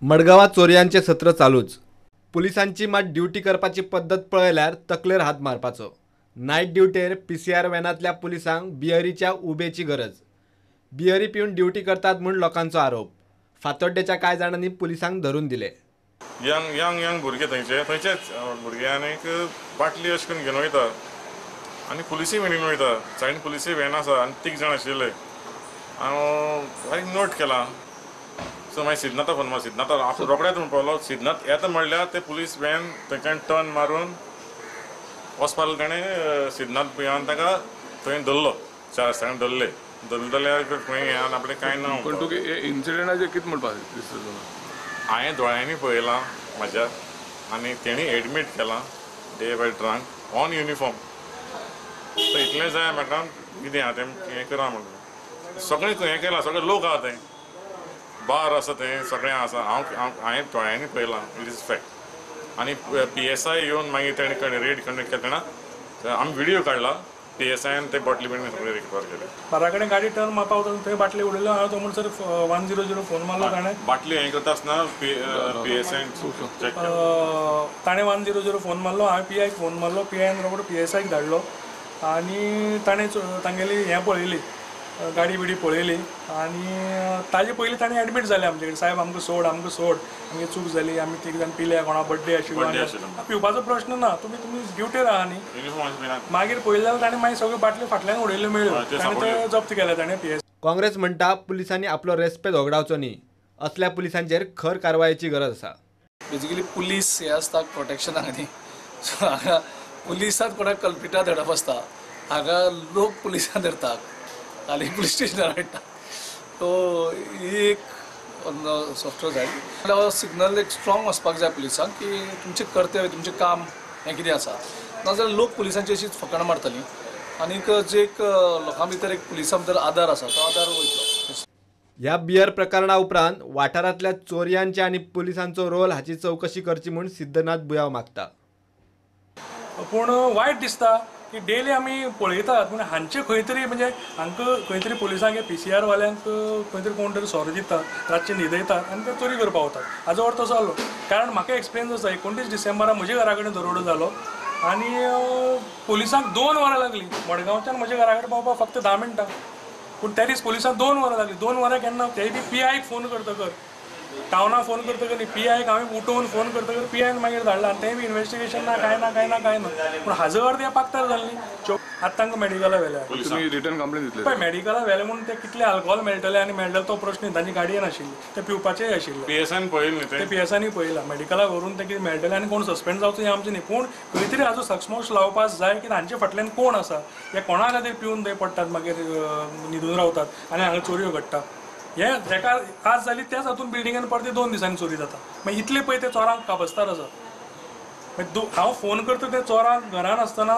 मडगांवां चोरयांचें सत्र चालूच. पुलिसांची मात ड्युटी करपाची पद्दत पळयल्यार तकलेर हात मारपाचो. नायट ड्युटेर PCR व्हॅनांतल्या पुलिसांक बियरीच्या उबेची गरज. बियरी पिवन ड्युटी करतात म्हूण लोकांचो आरोप. फातोड्डेच्या कांय जाणांनी पुलिसांक धरून दिले. यंग यंग यंग भुरगे थंयचे थंयचेच भुरगे आनीक बाटली अशें करून घेवन वयता आनी पुलिसूय व्हॅनीन वयता. सायडीन पुलिसूय व्हॅन आसा आनी तीग जाण आशिल्ले. हांव बारीक नोट केलां. सो मागीर सिद्धनाथा फोन मार, सिद्धनाथा आपूण रोखडेच म्हणपाक लागलो. सिद्धनाथ येता म्हणल्यार ते पुलीस व्हॅन थंयच्यान टर्न मारून वचपाक लागलो. ताणें सिद्धनाथ भुयान ताका थंय धरलो, चार रस्त्यान धरले. धरले जाल्यार खंय हें आपलें कांय ना. पूण तुका इन्सिडंटाचेर कितें म्हणपाक दिसता तुका? हांवें दोळ्यांनी पळयलां म्हाज्या आनी तेणी एडमीट केलां they were drunk on uniform. So इतलें जाय म्हाका कितें आहा तें हें करा म्हणून सगळें हें केलां. सगळे लोक आहा थंय, बार आसा थंय, सगळें आसा. हांव हांवें दोळ्यांनी पळयलां, it is fact. आनी PSI येवन मागीर तेणें रेड कंडक्ट केलें तेन्ना आमी व्हिडियो काडला. PSIन ते बाटली बिटली सगळे रिकवर केले. बारा कडेन गाडी टर्न मारपा वता थंय बाटली उडयल्यो. हांवें तो म्हणसर 100 फोन मारलो. ताणें बाटली हें करता आसतना PSIन चॅक केलें. ताणें 100 फोन मारलो. हांवें PIक फोन मारलो. PIन रोकडो PSIक धाडलो आनी ताणें तांगेली हें पळयली, गाडी बिडी पळयली आनी ताजे पयलीं ताणें एडमीट जालें आमचे कडेन. साहेब आमकां सोड, आमकां सोड, आमगे चूक जाली, आमी तीग जाण पिल्या, कोणा बड्डे आशिल्लो. पिवपाचो प्रश्न ना, तुमी तुमी ड्युटेर आहा न्ही. मागीर पळयलें जाल्यार ताणें मागीर सगळ्यो बाटल्यो फाटल्यान उडयल्यो मेळ्ळ्यो. ताणें ते जप्त केले ताणें PS. Congress म्हणटा पुलिसांनी आपलो रेस्पेद होगडावचो न्ही, असल्या पुलिसांचेर खर कारवायेची गरज आसा. बेजिकली पुलीस हे आसता प्रोटेक्शनाक न्ही. सो हांगा पुलिसांत कोणाक कल्पिटा धरप आसता, हांगा लोक पुलिसां धरतात आनी पुलीस स्टेशनार हाडटा. सो ही एक सॉफ्टवेअर जाय. सिग्नल एक स्ट्रॉंग वचपाक जाय पुलिसांक की तुमचें कर्तव्य, तुमचें काम हें कितें आसा. नाजाल्यार लोक पुलिसांची अशीच फकाणां मारतलीं आनीक जे एक लोकां भितर एक पुलिसां भितर आदार आसा तो आदार वयतलो. ह्या बियर प्रकरणा उपरांत वाठारांतल्या चोरयांचे आनी पुलिसांचो रोल हाची चवकशी करची म्हूण सिद्धनाथ बुयांव मागता. पूण वायट दिसता की डेली आमी पळयतात, पूण हांचे खंय तरी म्हणजे हांकां खंय तरी पुलिसांक PCR वाल्यांक खंय तरी कोण तरी सोरो दिता, रातचे न्हिदयतात आनी ते चोरी करपाक वतात. हाजो अर्थ तसो जालो. कारण म्हाका एक्सपिरियन्स आसा, 29 डिसेंबरा म्हज्या घरा कडेन दरोडो जालो आनी पुलिसांक 2 वरां लागलीं. मडगांवच्यान म्हज्या घरा कडेन पावपाक फक्त 10 मिनटां, पूण त्या दीस पुलिसांक 2 वरां लागलीं. 2 वरां केन्ना तेय बी PIक फोन करतकर, टावना फोन करतकर न्ही, PIक हांवें उठोवन फोन करतकर PIन मागीर धाडला आनी तें बी इन्वेस्टिगेशन ना, कांय ना, कांय ना, कांय ना. पूण हाजो अर्थ हें पाकतार जालें न्ही. आतां तांकां मेडिकला व्हेल्या. रिटर्न कंप्लेन दितले पळय, मेडिकला व्हेलें म्हणून ते कितले अल्कोहोल मेळटले आनी मेळटले तो प्रश्न न्ही. तांची गाडयेन आशिल्ली, ते पिवपाचेय आशिल्ले. PSIन पळयलें न्ही, ते PSIनूय पळयलां. मेडिकला व्हरून ते कितें मेळटलें आनी कोण सस्पेंड जावचो हें आमचें न्ही. पूण खंय तरी हाजो सक्समोश लावपाक जाय की हांचे फाटल्यान कोण आसा, हे कोणा खातीर पिवन थंय पडटात, मागीर न्हिदून रावतात आनी हांगा चोरयो घडटा. हे एका आज जाली त्याच हातून बिल्डिंगेन परते 2 दिसांनी चोरी जाता. मागीर इतले पळय ते चोरांक काबस्तार आसा. मागीर हांव फोन करता ते चोरांक घरान आसतना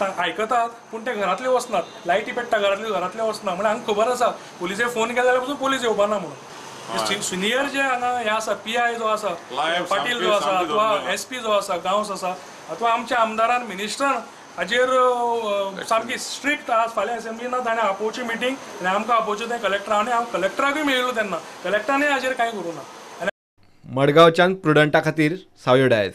आयकतात, पूण ते घरांतले वचनात. लायटी पेट्टा घरांतले, घरांतले वचना. म्हणल्यार हांकां खबर आसा पुलिसे फोन केले जाल्यार पसून पुलीस येवपा ना म्हणून. सिनियर जे हांगा हें आसा, PI जो आसा, पाटील जो आसा, अथवा SP जो आसा, गांवस आसा, अथवा आमच्या आमदारान, मिनिस्टरान हाजेर सामकी स्ट्रिक्ट आज फाल्यां असेंब्ली ना, ताणें आपोवची मिटींग आनी आमकां आपोवचें तें कलेक्टरा. आनी हांव कलेक्टराकूय मेळिल्लो तेन्ना, कलेक्टरानूय हाजेर कांय करूं ना. मडगांवच्यान प्रुडंटा खातीर सावयो डायस.